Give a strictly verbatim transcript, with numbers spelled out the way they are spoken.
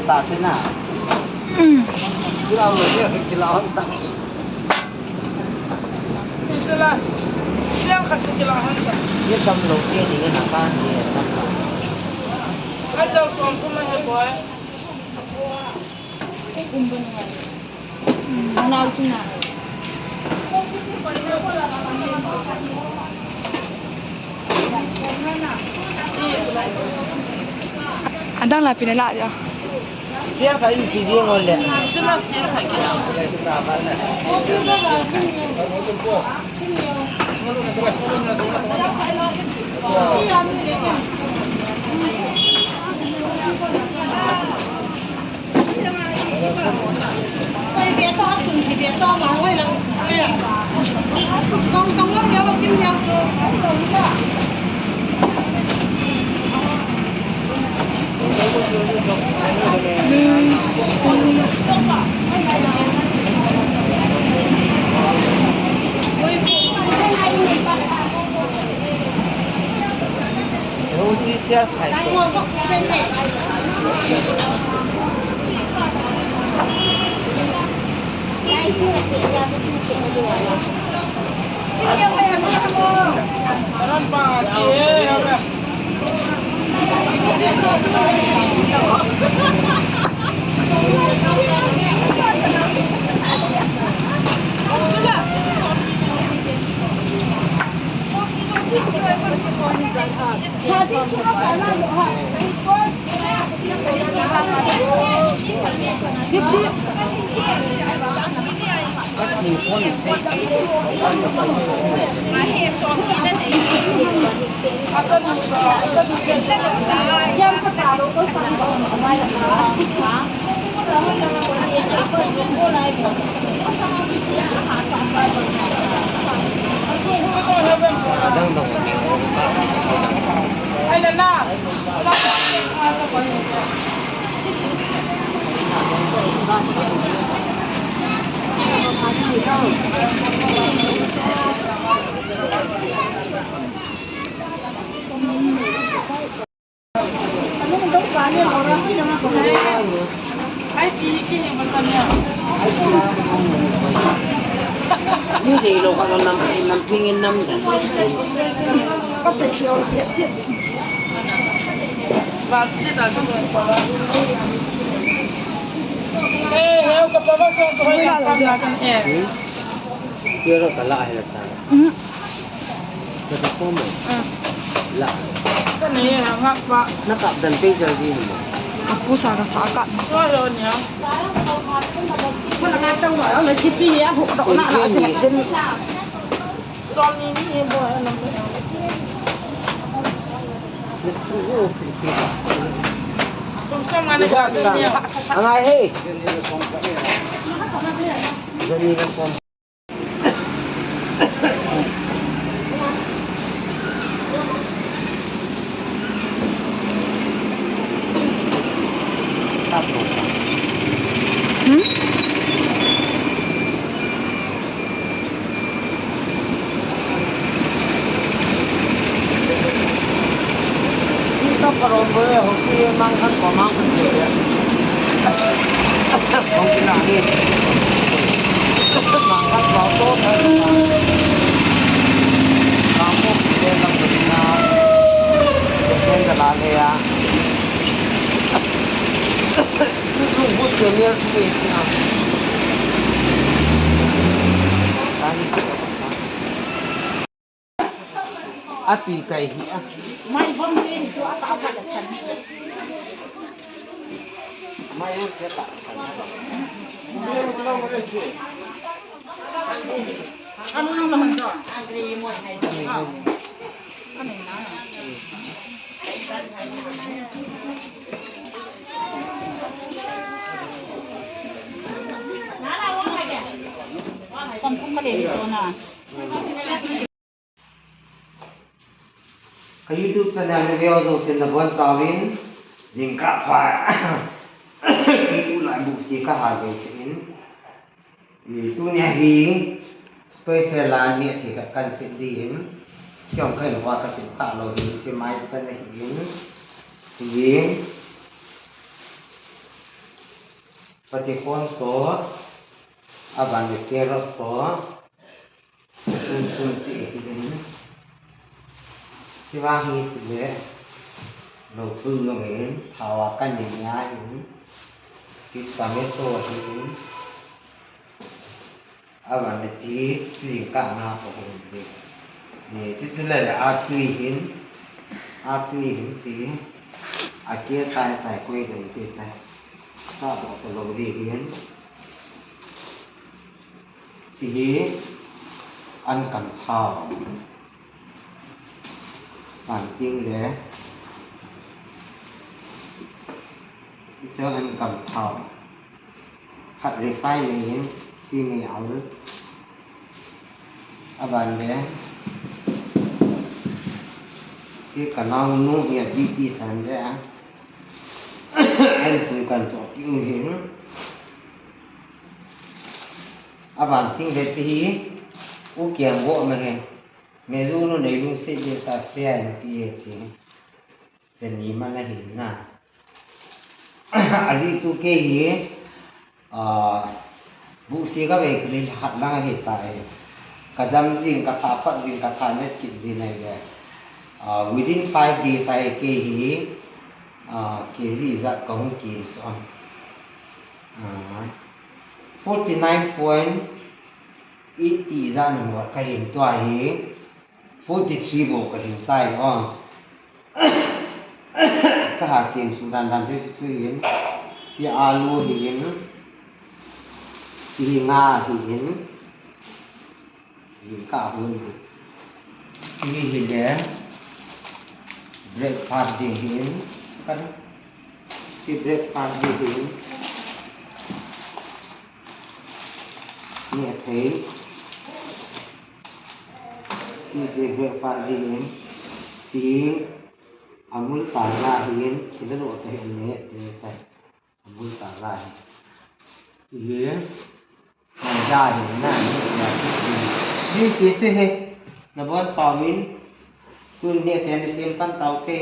Ta te na. Kila lo, kila hon ta. Kila, siang khat kila hon ta. Ye tam lo, ye ni na ka, ye tam lo. Ai, dau som kuma he boy. Nau tu na. Adang la pina la ya. Sial ka in pi jing ole. Sila sial ka ki. Pero kala ahila cha. Kata ko mo. La. Kani ha ngak pa. Nakap dan pe jal ji mo. Kapu sa ka sa ka. So lo nya. Ko na ka tang wa la ji pi ya ho do na la se den. Som ni ni he bo na. Som som na ka. Angai he. Jani na kom. Ati kai hi a. Mai bom ni tu ata apa dah san. Mai bom se ta san. Anu nang naman tu. Anu nang. Kom kom kali tu na. Ka YouTube channel na veo jousen nabonchauvin, jingkah pha, kitu lai busi ka hal ve te in. I tunia hi special a neh thei khat kan sim ding in, hiong khen hua ka sim kha lou hin, chi mai san ahi in, chi in. Pati kon to, aban le carrot to, chun chun chi hi hin. Chi vang hi ti le, lo thu lo hin, thao a kan ni nia hin. Chi tomato hin. Aban le chi, chi jing ka na ko hin ti. Ni chi chi le le a tui hin. A tui hin chi. A ke sai tai koi dong ti tai. Ka bo to lo di hin. Chi hi an kam thao. Pan ting le. Chi an kam thao. Khat refine nei in, chi nei a ul. Aban le, chi ka naonu hi a B P san le a. An tui kan cho piu hin. Aban ting le chi hi, u kiang bo ma he. Me zu nu nei lungset le sa fria in pi e chi. Sen ni man a hin na. Ajeh chu kei hi, ah, bu si ka ve kali hat lang a hi ta e. Ka dam jing, ka tha phat jing, ka tha net kit jing a hi le. Ah, within five days a hi kei hi, ah, K G ijat ka hung kim so. Ah, forty nine point eight ti ijat na mo ka hin tua hi. Forty three bou ka hin tai o. Ka ha kim su dan dan te chu hin. Chi alu hin. Chi nga hin. Hin ka hun. Chi hi le. Breakfast ding hin. Kan. Chi breakfast ding hin. Ni a thei. Chi si breakfast ding hin. Chi amul taza hin. Chi la lo ta hin ne, ne ta. Amul taza hin. Chi hi. Taza hin na ni ya si. Chi si tu hi. Na bon chawin. Tun ne thei ni sim pan tau te.